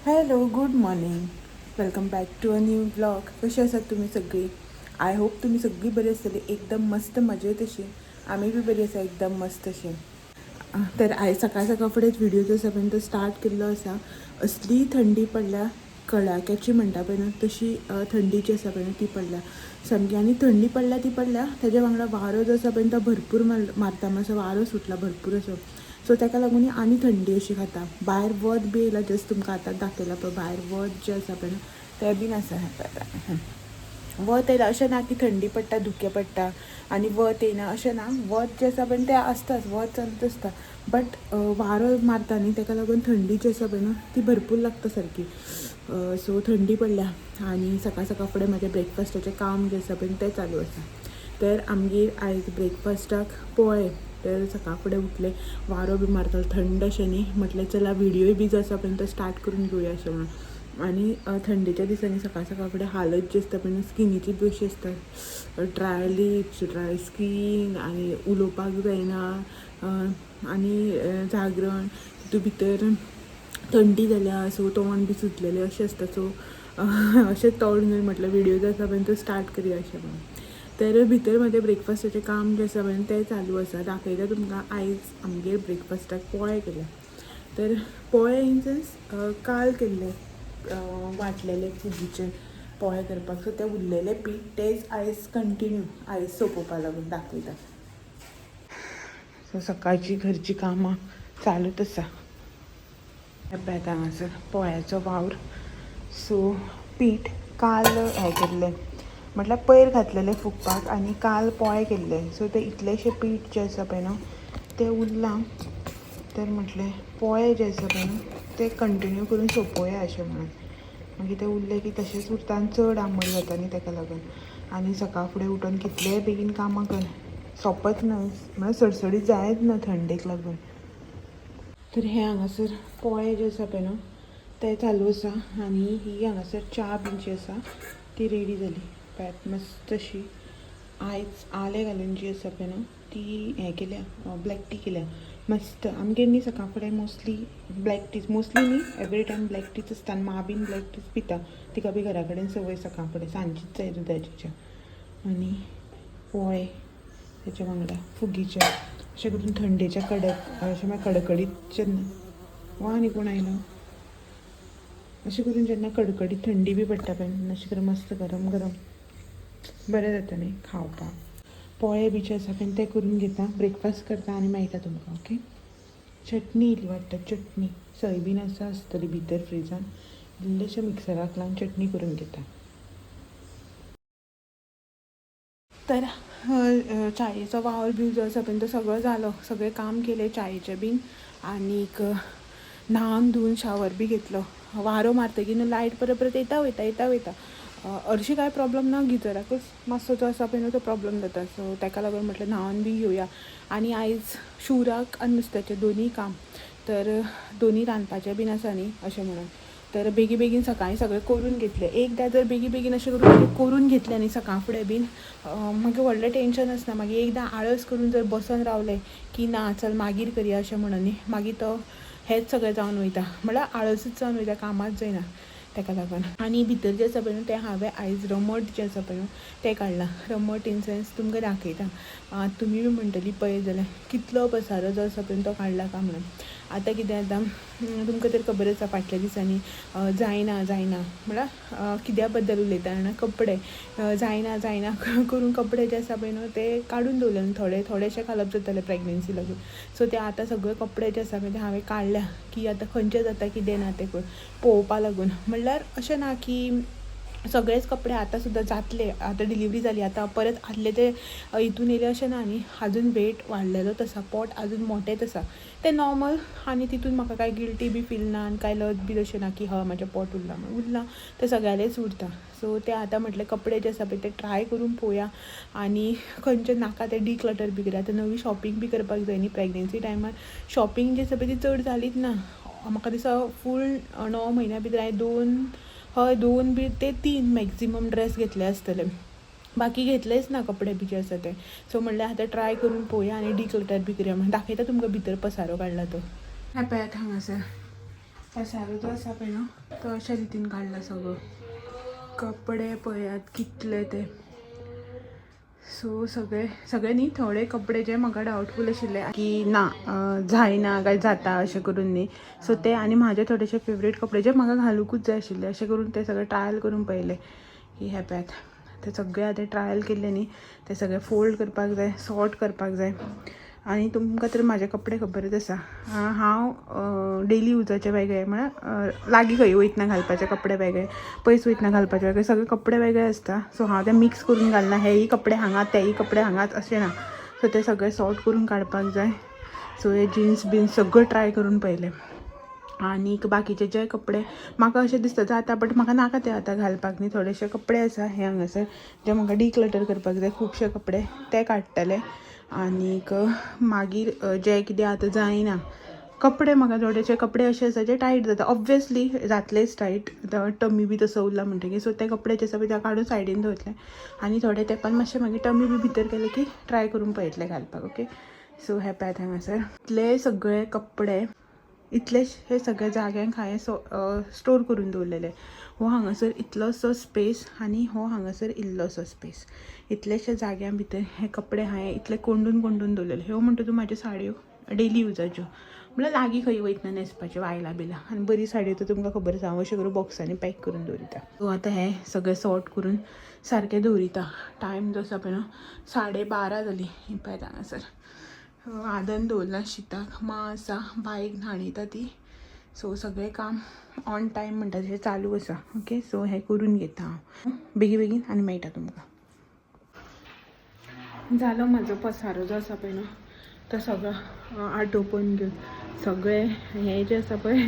Hello, good morning, welcome back to a new vlog. कशी आसात तुमी सगळीं? I hope तुमी सगळीं बरी आसतली, एकदम मस्त मजेत अशी. आमी बी बरी आसा, एकदम मस्त अशी. तर आयज सकाळ सकाळ फुडेंच व्हिडिओ जो आसा पळय तो स्टार्ट केल्लो आसा. असली थंडी पडल्या, कडाक्याची म्हणटा पळय न्हू तशी थंडी जी आसा पळय न्हू ती पडल्या सामकी. आनी थंडी पडल्या ती पडल्या, तेज्या वांगडा वारो जो आसा पळय तो भरपूर मारता. मातसो वारो सुटला भरपूर असो, सो ताका लागून आनी थंडी अशी खाता. भायर वत बी येयला, जस्ट तुमकां आतां दाखयलां पळय, भायर वत जें आसा पळय न्हू तें बीन आसा. हें वत येयलां. अशें ना की थंडी पडटा, धुकें पडटा आनी वत येयना अशें ना. वत जें आसा पळय तें आसताच, वत चालूच आसता, बट वारो मारता न्ही, ताका लागून थंडी जी आसा पळय न्हू ती भरपूर लागता सारकी. सो थंडी पडल्या आनी सकाळ सकाळ फुडें म्हाजें ब्रेकफास्टाचें काम जें आसा पळय तें चालू आसा. तर आमगेर आयज ब्रेकफास्टाक पोळे. तर सकाळ फुडें उठलें, वारो बी मारतालो थंड अशें न्ही, म्हटलें चला व्हिडियोय बी जो आसा पळय तो स्टार्ट करून घेवया अशें म्हणून. आनी थंडेच्या दिसांनी सकाळ सकाळ फुडें हालत जी आसता पळय स्किनीची बी अशी आसता, ड्राय लिप्स, ड्राय स्कीन आनी उलोवपाक जायना. आनी जागरण तितू भितर थंडी जाल्या, सो तोंड बी सुजलेलें अशें आसता. सो अशें तोंड घेवन म्हटलें व्हिडियो जो आसा पळय तो स्टार्ट करया अशें म्हणून. तर भितर म्हजें ब्रेकफास्टाचें काम जें आसा पळय तें चालू आसा. दाखयता तुमकां, आयज आमगेर ब्रेकफास्टाक पोळे केले. तर पोळे इन सेन्स काल केल्ले, वांटलेले फुगीचे पोळे करपाक, सो ते उरलेले पीठ तेच आयज कंटिन्यू आयज सोंपोवपा लागून दाखयता. सो सकाळची घरची कामां चालूच आसा. हें पळयात, हांगासर पोळ्याचो वावर. सो पीठ काल हें केल्लें, म्हटल्यार पयर घातलेलें फुगपाक आनी काल पोळे केल्ले. सो ते इतलेशें पीठ जें आसा पळय न्हू तें उरलां. तर म्हटलें पोळे जे आसा पळय न्हू ते कंटिन्यू करून सोंपोवया अशें म्हणून. मागीर ते उरले की तशेंच उरता आनी चड आंबट जाता न्ही ताका लागून. आनी सकाळ फुडें उठून कितलेय बेगीन कामां कर, सोंपत ना, म्हळ्यार सडसडीत जायच ना थंडेक लागून. तर हे हांगासर पोळे जे आसा पळय न्हू ते चालू आसा आनी ही हांगासर च्या बीन जी आसा ती रेडी जाली. पळयात, मस्त अशी आयज आलें घालून जी आसा पळय न्हू ती हें केल्या, ब्लॅक टी केल्या मस्त. आमगेर न्ही सकाळ फुडें मोस्टली ब्लॅक टीज, मोस्टली न्ही, एवरी टायम ब्लॅक टीच आसता. आनी मां बीन ब्लॅक टीच पिता, तिका बी घरा कडेन संवय सकाळ फुडें सांजचीच जाय दुदाची च्या. आनी पोळे तेच्या वांगडा फुगीचे अशें करून थंडेच्या कडक अशें म्हळ्यार कडकडीत जेन्ना वा आनी कोण आयलो अशें करून जेन्ना कडकडीत थंडी बी पडटा पळय तेन्ना अशें करून मस्त गरम गरम बरें जाता न्ही खावपाक. पोळे बी जे आसा पळय ते करून घेता, ब्रेकफास्ट करता आनी मेळटा तुमकां. ओके, चटणी इल्ली वाडटा, चटणी सय बीन आसा आसतली भितर फ्रिजान, इल्लेशें मिक्सराक लावन चटणी करून घेता. तर च्यायेचो वावर बी जो आसा पळय तो सगळो जालो, सगळें काम केलें च्यायेचें बीन. आनीक न्हावन धुवन शावर बी घेतलो. वारो मारतकीर न्हू लायट परत परत येता वयता, येता वयता. हरशीं कांय प्रॉब्लम ना, गिजराकूच मातसो जो आसा पळय न्हू तो प्रॉब्लम जाता. सो ताका लागून म्हटलें न्हावन बी घेवया. आनी आयज शिवराक आनी नुस्त्याचें दोनूय काम, तर दोनूय रांदपाचें बीन आसा न्ही अशें म्हणून तर बेगी बेगीन सकाळीं सगळें करून घेतलें. एकदां जर बेगी बेगीन अशें करून करून घेतलें न्ही सकाळ फुडें बीन, मागीर व्हडलें टेंशन आसना. मागीर एकदां आळस करून जर बसून रावलें की ना चल मागीर करया अशें म्हणून न्ही, मागीर तो हेंच सगळें जावन वयता, म्हळ्यार आळसूच जावन वयता, कामाच जायना ताका लागून. आनी भितर जें आसा पळय न्हू तें हांवें आयज रमट जें आसा पळय न्हू तें काडलां. रमट इन सेन्स तुमकां दाखयता, तुमी बी म्हणटली पळय जाल्यार कितलो पसारो जो आसा पळय तो काडला काय म्हणून. आतां कितें जाता तुमकां तर खबर आसा, फाटल्या दिसांनी जायना जायना म्हळ्यार कित्या बद्दल उलयता जाणा, कपडे जायना जायना करून कपडे जे आसा पळय न्हू ते काडून दवरले न्हू, थोडे थोडेशे घालप जाताले प्रेग्नन्सी लागून. सो ते आतां सगळे कपडे जे आसा पळय ते हांवें काडल्या की आतां खंयचे जाता कितें ना तें पळोवपा लागून. म्हणल्यार अशें ना की सगळेच कपडे आतां सुद्दां जातले, आतां डिलिवरी जाली आतां परत आदले ते हितून येयले अशें ना न्ही. आजून वेट वाडलेलोच आसा, पोट आजून मोठेंच आसा, तें नॉर्मल. आनी तितून म्हाका कांय गिल्टी बी फील ना आनी कांय लज बी अशें ना की हय म्हाजें पोट उरलां म्हणून. उरलां तें सगळ्यांलेंच उरता. सो तें आतां म्हटलें कपडे जे आसा पळय ते ट्राय करून पळोवया आनी खंयचे नाका ते डिक्लटर बी करया. आतां नवी शॉपिंग बी करपाक जाय न्ही, प्रेग्नन्सी टायमार शॉपिंग जी आसा पळय ती चड जालीच ना. म्हाका दिसता फूल 9 म्हयन्या भितर हांवें दोन, हय दोन बी ते 3 मॅक्झिमम ड्रेस घेतले आसतले, बाकी घेतलेच ना कपडे बी जे आसा ते. सो म्हणल्यार आतां ट्राय करून पळोवया आनी डिक्लटर बी करया म्हणून. दाखयता तुमकां भितर पसारो काडला तो. हें पळयात, हांगासर पसारो जो आसा पळय न्हू तो अशा रितीन काडला सगळो. कपडे पळयात कितले ते. सो सगळे सगळे न्ही, थोडे कपडे जे म्हाका डावटफूल आशिल्ले की ना जायना काय जाता अशें करून न्ही, सो ते आनी म्हाजे थोडेशे फेवरेट कपडे जे म्हाका घालुंकूच जाय आशिल्ले अशें करून ते सगळे ट्रायल करून पळयले की हे पळयात ते सगळे आतां ट्रायल केल्ले न्ही, ते सगळे फोल्ड करपाक जाय, सॉर्ट करपाक जाय. आनी तुमकां तर म्हाजे कपडे खबरच आसा. हांव डेली युजाचे वेगळे, म्हळ्यार लागीं खंय वयतना घालपाचे कपडे वेगळे, पयस वयतना घालपाचे वेगळे, सगळे कपडे वेगळे आसता. सो हांव ते मिक्स करून घालना, हेयी कपडे हांगात तेयी कपडे हांगाच अशें ना. सो ते सगळे सॉर्ट करून काडपाक जाय. सो हे जिन्स बीन सगळें ट्राय करून पळयले. आनीक बाकीचे जे कपडे म्हाका अशें दिसता जाता, बट म्हाका नाका ते आतां घालपाक न्ही. थोडेशे कपडे आसा हे हांगासर जे म्हाका डिक्लटर करपाक जाय, खुबशे कपडे ते काडटले. आनीक मागीर जे कितें आतां जायना कपडे, म्हाका थोडेशे कपडे अशे आसा जे टायट जाता, ऑब्वियसली जातलेच टायट, आतां टमी बी तसो उरला म्हणटकीर. सो ते कपडे जे आसा पळय ते काडून सायडीन दवरतले आनी थोडे तेंपान मातशे मागीर टमी बी भितर गेले की ट्राय करून पळयतले घालपाक. ओके, सो हे पळयात हांगासर इतले सगळे कपडे, इतले हे सगळे जाग्यांक हांवें सो स्टोर करून दवरलेले. हो हांगासर इतलोसो स्पेस आनी हो हांगासर इल्लोसो स्पेस, इतलेशे जाग्यां भितर हे कपडे हांवें इतले कोंडून कोंडून दवरलेले. ह्यो म्हणटा तूं म्हाज्यो साडयो डेली युजाच्यो, म्हळ्यार लागीं खंय वयतना न्हेसपाच्यो बायलां बिलां. आनी बरी साडी तर तुमकां खबर आसा हांव अशें करून बॉक्सांनी पॅक करून दवरिता. सो आतां हें सगळें सॉर्ट करून सारकें दवरिता. टायम जो आसा पळय न्हू 12:30 जाली. ही पळयात हांगासर आदन दवरलां शिताक. मां आसा बायक न्हाणयता ती. सो सगळें काम ऑन टायम म्हणटा तशें चालू आसा. ओके, सो हें करून घेता हांव बेगीन बेगीन आनी मेळटा तुमकां. जालो म्हाजो पसारो जो आसा पळय न्हू तो सगळो आटोपून घेवन सगळें हें जें आसा पळय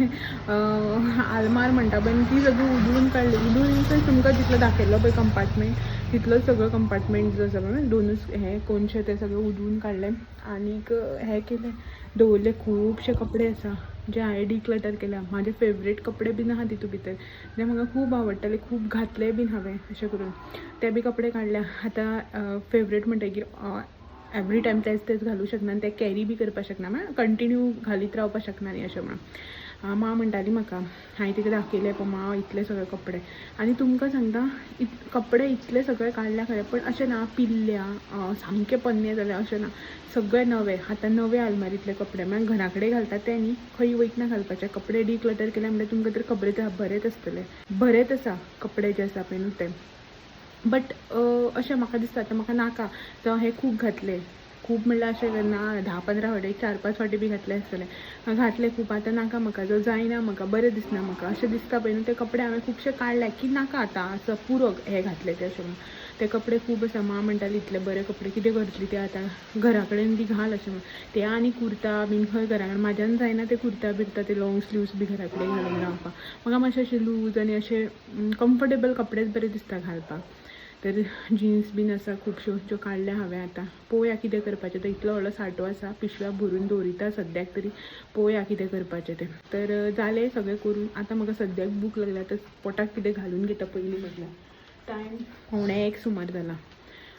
आलमार म्हणटा पळय ती सगळी उदळून काडली. उदळून तुमकां जितलो दाखयल्लो पळय कंपार्टमेंट तितलोच सगळो कंपार्टमेंट जो आसा पळय दोनूच हे कोनशे ते सगळे उदळून काडले आनीक हें केलें दवरले. खुबशे कपडे आसा जे हांवें डिक्लटर केल्या. म्हाजे फेवरेट कपडे बीन आहा तितू भितर जे म्हाका खूब आवडटाले, खूब घातले बीन हांवें अशें करून ते बी कपडे काडल्या. आतां फेवरेट म्हणटगीर एवरी टायम तेच तेच घालूं शकना आनी ते कॅरी बी करपाक शकना, म्हळ्यार कंटिन्यू घालीत रावपाक शकना न्ही अशें म्हणून. माँ म्हणटाली म्हाका, हांवें तिका दाखयले पळय माँ इतले सगळे कपडे. आनी तुमकां सांगता कपडे इतले सगळे काडल्या खरें, पण अशें ना पिल्ल्या सामके पन्ने जाले अशें ना, सगळे नवे. आतां नवे आलमारींतले कपडे म्हळ्यार घरा कडेन घालता ते न्ही, खंय वयतना घालपाचे कपडे डिक्लटर केले म्हणल्यार तुमकां तर खबरेच आसा बरेच आसतले, बरेच आसा कपडे जे आसा पळय न्हू ते. बट अशें म्हाका दिसता आतां म्हाका नाका जावं हे खूब घातले, खूब म्हणल्यार अशें ना 10-15 फावटी, 4-5 फावटी बी घातले आसतले, घातले खूब, आतां नाका म्हाका, जो जायना म्हाका, बरें दिसना म्हाका अशें दिसता पळय न्हू ते कपडे हांवें खुबशे काडले की नाका आतां असो पुरो हे घातले ते अशें म्हणून. ते कपडे खूब आसा. माँ म्हणटाली इतले बरे कपडे कितें करतली ते आतां, घरा कडेन बी घाल अशें म्हणून. ते आनी कुर्ता बीन खंय घरा कडेन म्हाज्यान जायना ते कुर्ता बिर्ता ते लॉंग स्लिव्स बी घरा कडेन घालून रावपाक. म्हाका मातशे अशे लूज आनी अशे कम्फर्टेबल कपडेच बरे दिसता घालपाक. तर जिन्स बीन आसा खुबश्यो ज्यो काडल्या हांवें. आतां पळोवया कितें करपाचें तें. इतलो व्हडलो सांठो आसा, पिशव्या भरून दवरिता सद्याक तरी, पळोवया कितें करपाचें तें. तर जालें सगळें करून. आतां म्हाका सद्याक भूक लागल्या, आतां पोटाक कितें घालून घेता पयलीं. म्हटल्यार टायम 12:45 सुमार जाला.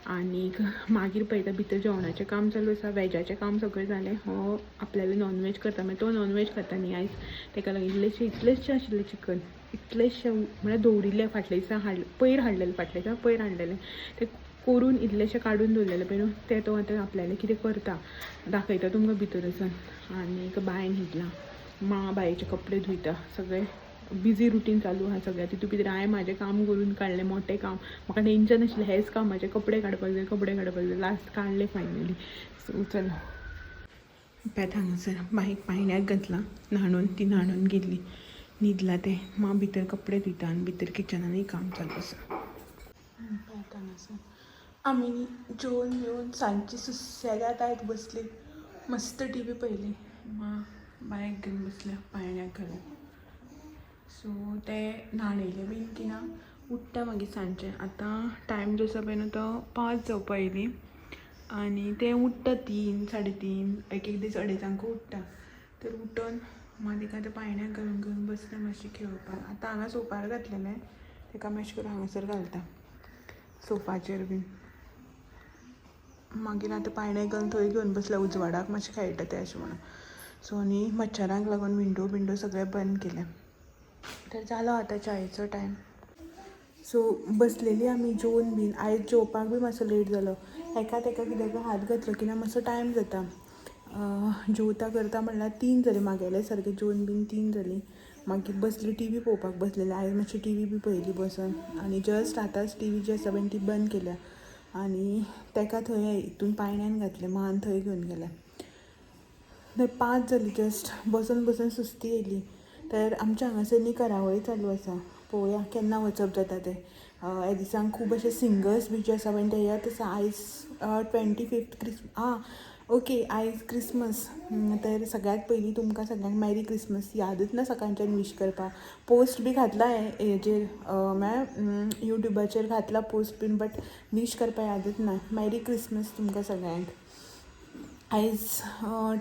आनीक मागीर पळयता भितर जेवणाचें काम चालू आसा, वेजाचें काम सगळें जालें. हो आपल्याला नॉनवेज करता, मागीर तो नॉनवेज खाता न्ही आयज, तेका लागून इल्लेशें इतलेशें आशिल्लें चिकन, इतलेशें म्हळ्यार दवरिल्लें फाटल्या दिसा हाडलें, पयर हाडलेलें, फाटल्या दिसा पयर हाडलेलें तें करून इल्लेशें काडून दवरलेलें पळय न्हू तें तो आतां आपल्यालें कितें करता दाखयता तुमकां भितर वचून. आनीक बायन न्हिदलां, माँ बायेचे कपडे धुयता, सगळें बिजी रुटीन चालू आहा सगळ्या. तितू भितर हांवें म्हाजें काम करून काडलें, मोटें काम. म्हाका टेंशन आशिल्लें हेंच कामाचें, कपडे काडपाक जाय, कपडे काडपाक जाय, लास्ट काडले फायनली. सो चलो पळयात हांगासर बायक पायण्याक घातलां न्हाणून, ती न्हाणून गेल्ली, न्हिदलां तें. माँ भितर कपडे धुयता आनी भितर किचनानूय काम चालू आसा. पळयात हांगासर आमी जेवन येवन सांजची सुसेगाद आयत बसली, मस्त टी व्ही पळयली. माँ बायक घेवन बसल्या पायण्याक घालून. सो ते न्हाणयले बीन की ना उठ्ठा मागीर सांजचें. आतां टायम जो आसा पळय न्हू तो 5 जावपा येयली आनी तें उठ्ठा 3, 3:30, एक एक दीस अडेजांकूय उठ्ठा. तर उठोन मागीर तिका तें पायण्याक घालून घेवन बसलें मातशें खेळोवपाक. आतां हांगा सोफार घातलेलें तेका, मातशें करून हांगासर घालता सोफाचेर बीन. मागीर आतां पायण्याक घालून थंय घेवन बसल्या, उजवाडाक मातशें खेळटा तें अशें म्हणून. सो आनी मच्छरांक लागून विंडो बिंडो सगळें बंद केलें. तर जालो आतां चायेचो टायम. सो बसलेली आमी जेवन बीन. आयज जेवपाक बी मातसो लेट जालो. एका तेका कित्याक हात घातलो की ना मातसो टायम जाता. जेवता करता म्हणल्यार 3 जाली. मागेले सारकें जेवन बीन 3 जाली. मागीर बसली टी व्ही पळोवपाक बसलेली. आयज मातशी टी व्ही बी पळयली बसून आनी जस्ट आतांच टी व्ही जी आसा पळय ती बंद केल्या आनी तेका थंय हितून पायण्यान घातलें, मान थंय घेवन गेलें. थंय 5 जाली. जस्ट बसून बसून सुस्ती येयली. तर आमच्या हांगासर न्ही करावळी चालू आसा. पळोवया केन्ना वचप जाता तें. ह्या दिसांक खूब अशे सिंगर्स बी जे आसा पळय ते येत आसा. आयज 25 आं ओके, आयज क्रिसमस. तर सगळ्यांत पयलीं तुमकां सगळ्यांक मॅरी क्रिसमस. यादच ना सकाळच्यान वीश करपाक. पोस्ट बी घातला हेजेर, म्हळ्यार युट्यूबाचेर घातला पोस्ट बीन, बट वीश करपाक यादच ना. मॅरी क्रिसमस तुमकां सगळ्यांक. आयज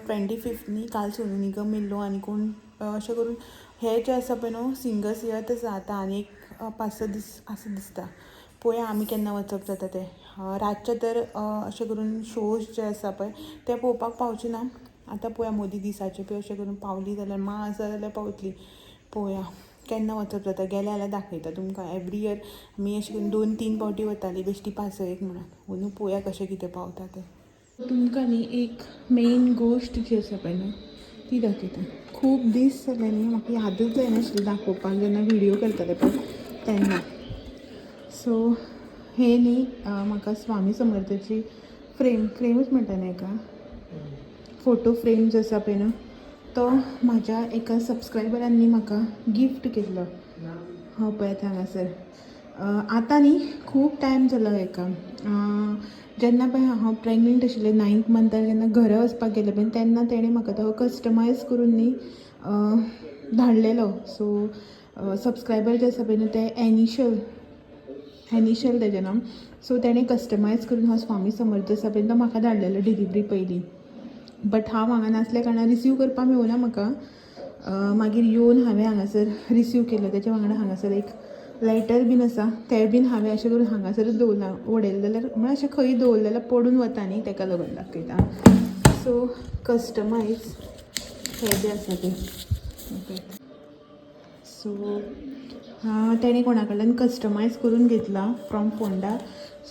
25 न्ही, काल सोनू निगम येयल्लो आनी कोण अशें करून हे जे आसा पळय न्हू सिंगर्स येत आसा आतां आनी एक 5-6 दीस आसा दिसता. पळोवया आमी केन्ना वचप जाता तें. रातचें तर अशें करून शोज जे आसा पळय ते पळोवपाक पावचे ना. आतां पळोवया मोदी दिसाचे बी अशें करून पावली जाल्यार, मा आसा जाल्यार पावतली. पळोवया केन्ना वचप जाता. गेलें जाल्यार दाखयता तुमकां. एवरी इयर आमी अशें करून 2-3 फावटी वताली बेश्टी पासयेक म्हणून. अंदू पळोवया कशें कितें पावता तें. तुमकां न्ही एक मेन गोश्ट जी आसा पळय न्हू ती दाखयता. खूब दीस जाले न्ही म्हाका यादच जायनाशिल्ली दाखोवपाक जेन्ना व्हिडियो करताले पळय तेन्ना. सो हे न्ही म्हाका स्वामी समर्थाची फ्रेमच म्हणटा न्ही हेका, फोटो फ्रेम जो आसा पळय न्हू तो म्हाज्या एका सबस्क्रायबरांनी म्हाका गिफ्ट केल्लो. हो पळयात हांगासर. आतां न्ही खूब टायम जालो हेका. जेन्ना पळय हांव प्रेग्नंट आशिल्लें 9th मंथार जेन्ना घरा वचपाक गेलें पळय तेन्ना तेणें म्हाका तो कस्टमायज करून न्ही धाडलेलो. सो सबस्क्रायबर जे आसा पळय न्हू ते एनिशल तेजें नांव. सो तेणें कस्टमायज करून हो स्वामी समर्थ आसा पळय तो म्हाका धाडलेलो डिलिवरी पयलीं. बट हांव हांगा नासल्या कारणान रिसीव करपाक मेळुना म्हाका. मागीर येवन हांवें हांगासर रिसीव केलो. तेच्या वांगडा हांगासर एक लेटर बीन आसा, तें बीन हांवें अशें करून हांगासरूच दवरलां. उडयलें जाल्यार म्हळ्यार अशें खंय दवरलें जाल्यार पडून वता न्ही, तेका लागून दाखयता. सो कस्टमायज हें जें आसा तें. सो तेणें कोणा कडल्यान कस्टमायज करून घेतला फ्रॉम फोंडा.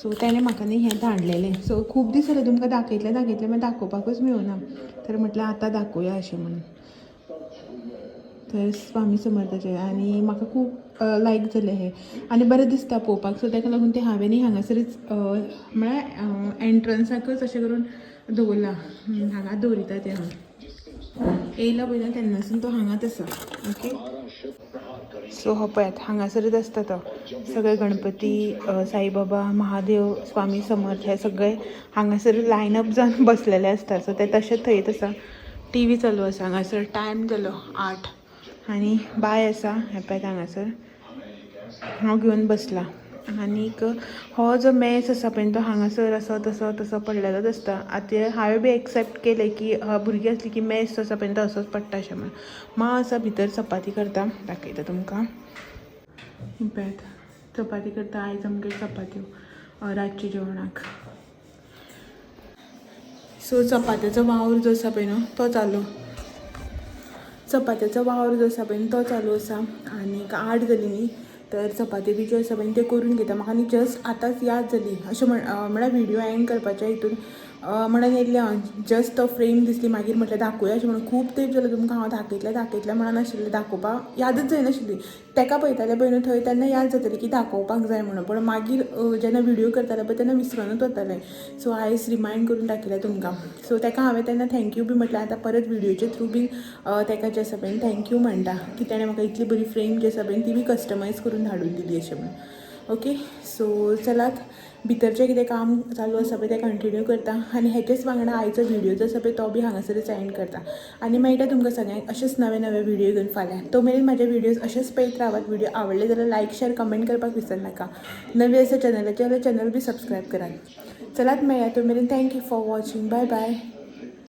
सो तेणें म्हाका न्ही हें धाडलेलें. सो खूब दीस जाले तुमकां दाखयतलें दाखयतलें मागीर दाखोवपाकूच मेळुना. तर म्हटलें आतां दाखोवया अशें म्हणून. तर स्वामी समर्थाचें आनी म्हाका खूब लायक जालें हें आनी बरें दिसता पळोवपाक. सो तेका लागून तें हांवें न्ही हांगासरूच म्हळ्यार एंट्रन्साकच अशें करून दवरलां. हांगाच दवरिता तें हांव. येयला पळय ना तेन्नासून तो हांगाच आसा. ओके, सो हो पळयात हांगासरूच आसता तो. सगळे गणपती, साईबाबा, महादेव, स्वामी समर्थ हे सगळे हांगासर लायन अप जावन बसलेले आसता. सो ते तशें थंयच आसा. टी व्ही चालू आसा हांगासर. टायम जालो 8 आनी बाय आसा हें पळयात हांगासर हांव घेवन बसला. आनीक हो जो मॅस आसा पळय तो हांगासर असो तसो तसो पडलेलोच आसता. आतां हांवें बी एक्सेप्ट केलें की भुरगीं आसली की मॅस आसा पळय तो असोच पडटा अशें म्हणून. माँ आसा भितर चपाती करता, दाखयता तुमकां. पळयात चपाती करता. आयज आमगेर चपात्यो रातच्या जेवणाक. सो चपात्याचो वावर जो आसा पळय न्हू तो चालू. चपात्याचो वावर जो आसा पळय तो चालू आसा. आनीक 8 जाली न्ही तर चपाती बी ज्यो आसा पळय त्यो करून घेता. म्हाका न्ही जस्ट आतांच याद जाली अशें म्हळ्यार व्हिडियो एंड करपाच्या हितून म्हणून येयल्लें हांव. जस्ट तो फ्रेम दिसली मागीर म्हटलें दाखोवया अशें म्हणून. खूब तेंप जालो तुमकां हांव दाखयतलें दाखयतलें म्हणून आशिल्लें, दाखोवपाक यादच जायनाशिल्ली. तेका पळयतालें पळय न्हू थंय तेन्ना याद जाताली की दाखोवपाक जाय म्हणून, पूण मागीर जेन्ना व्हिडियो करतालें पळय तेन्ना विसरोनूच वतालें. सो आयज रिमायंड करून दाखयलें तुमकां. सो तेका हांवें तेन्ना thank you बी म्हटलें. आतां परत व्हिडियोचे थ्रू बी तेका जें आसा पळय thank you म्हणटा की तेणें म्हाका इतली बरी फ्रेम जी आसा पळय ती बी कस्टमायज करून धाडून दिली अशें म्हणून. ओके, सो चलात भितरचें कितें काम चालू आसा पळय तें कंटिन्यू करता आनी हेचेच वांगडा आयचो व्हिडियो जो आसा पळय तो बी हांगासरच एंड करता. आनी मेळटा तुमकां सगळ्यांक अशेंच नवे नवे व्हिडियो घेवन फाल्यां. तो मेरेन म्हाजे व्हिडियोज अशेंच पळयत रावात. व्हिडियो आवडले जाल्यार लायक, शेअर, कमेंट करपाक विसरनाका. नवी आसा चॅनलाचेर जाल्यार चॅनल बी सबस्क्रायब करात. चलात मेळया, तो मेरेन thank you for watching. Bye bye.